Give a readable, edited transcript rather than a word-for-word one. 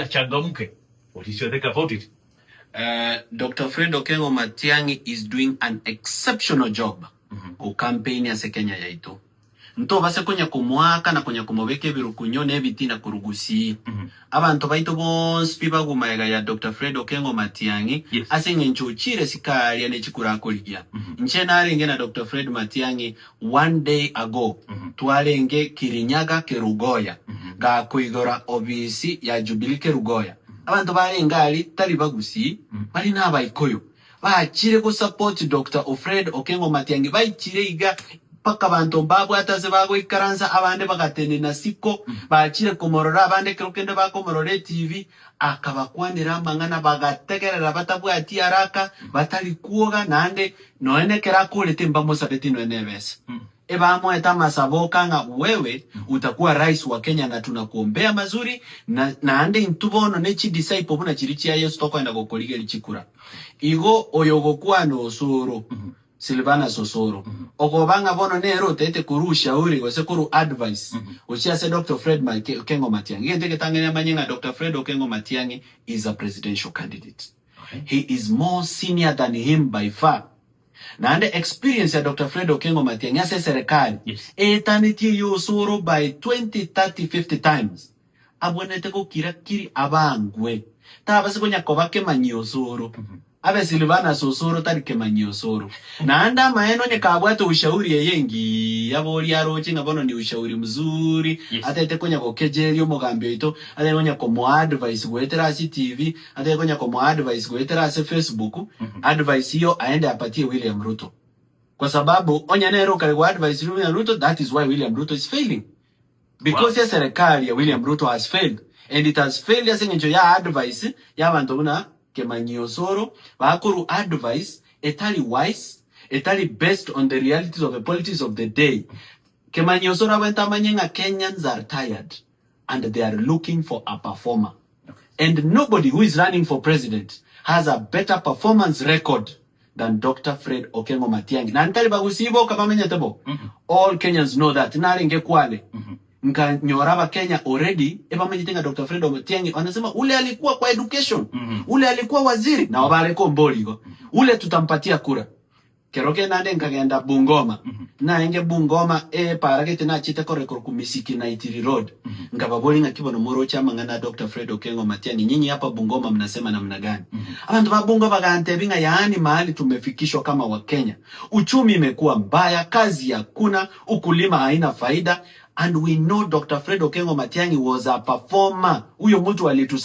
Achangamke. What is your take about it? Dr. Fred Okengo Matiang'i is doing an exceptional job ku campaign ase Kenya yaito. Nto base konya kumwaka na konya kumobeka ebirukunyo n'ebitina kurugusi. Abantu baito bonsi bibagumaega ya Dr. Fred Okengo Matiang'i ase eng'encho ochire sikaria n'echikurakorigia. Nche narenge na Dr. Fred Matiang'i one day ago, twarenge Kirinyaga Kerugoya, gakoigora obisi ya Jubilee Kerugoya. Abantu barenge ari tari bagusi, bari n'abaikoyo bachire gusupport Dr. Fred Okengo Matiang'i, baichire iga paka bantu mbabwataze bagoikaransa, abande bagatenena siko bachire komorora, abande kero kende bakomorora TV akabakwanera amang'ana, bagategerera batabwati haraka, batari kuoga, naende noene kera akorete mbamosabeti noene ebesa ebamweta amasabo ng'a wewe utakuwa rais wa Kenya na tunakuombea mazuri na naende intu bono nechi disciple buna chiri chia Yesu tokwenda gokorigeri chikura igo oyo gokwana Osoro, Silvana Sosoro, okobanga bono nero otete koru ushauri gose koru advice ochiase Dr. Fred Okengo Matiang'i. Gento getang'ani amanye ng'a Dr. Fred Okengo Matiang'i is a presidential candidate. He is more senior than him by far. Naende experience ya Dr. Fred Okengo Matiang'i ase serikali etanetie ya Osoro by 20, 30, 50 times. Abwenerete gokira kiri abangwe tabase konya koba kemanyi Osoro, abe Silvana Sosoro tari kemanyi Osoro. Naende amaene onye kabwate ushauri eye ngiya bori aroche ng'a bono ni ushauri mzuri, atete konya gokejeria omogambi oito, atete konya komoadvise goetera ase TV, atete konya komoadvise goetera ase Facebook, advice hiyo aende apatie William Ruto, kwa sababu onya nero kare go advice William Ruto. That is why William Ruto is failing, because ya serikali ya William Ruto has failed, and it has failed ase eng'encho ya advice y'abanto buna Kemanyi Osoro bakoru advice etari wise, etari based on the realities of the politics of the day. Kemanyi Osoro abwente amanye ng'a Kenyans are tired and they are looking for a performer, and nobody who is running for president has a better performance record than Dr. Fred Okengo Matiang'i. Na ntari bagusi boka bamenyete bo. All Kenyans know that. Narenge Kwale, nkanyora Abakenya already ebamenyete nga Dr. Fred Matiang'i wanasema ule alikuwa kwa education, ule alikuwa waziri na wabareko mboligo, ule tutampatia kura. Keroke nande nkagenda Bungoma, naenge Bungoma e paragete nachite korekor kumisiki na Itiri Road, nkababoli ng'aki bono moroche amang'ana Dr. Fred Okengo Matiang'i, nyinyi hapa Bungoma mnasema namna gani? Abantu ba Bungoma bagantebi ng'a yaani mahali tumefikishwa kama Wakenya, uchumi imekuwa mbaya, kazi hakuna, ukulima haina faida, and we know Dr. Fred Okengo Matiang'i was a performer. Huyo mtu alitusaidia.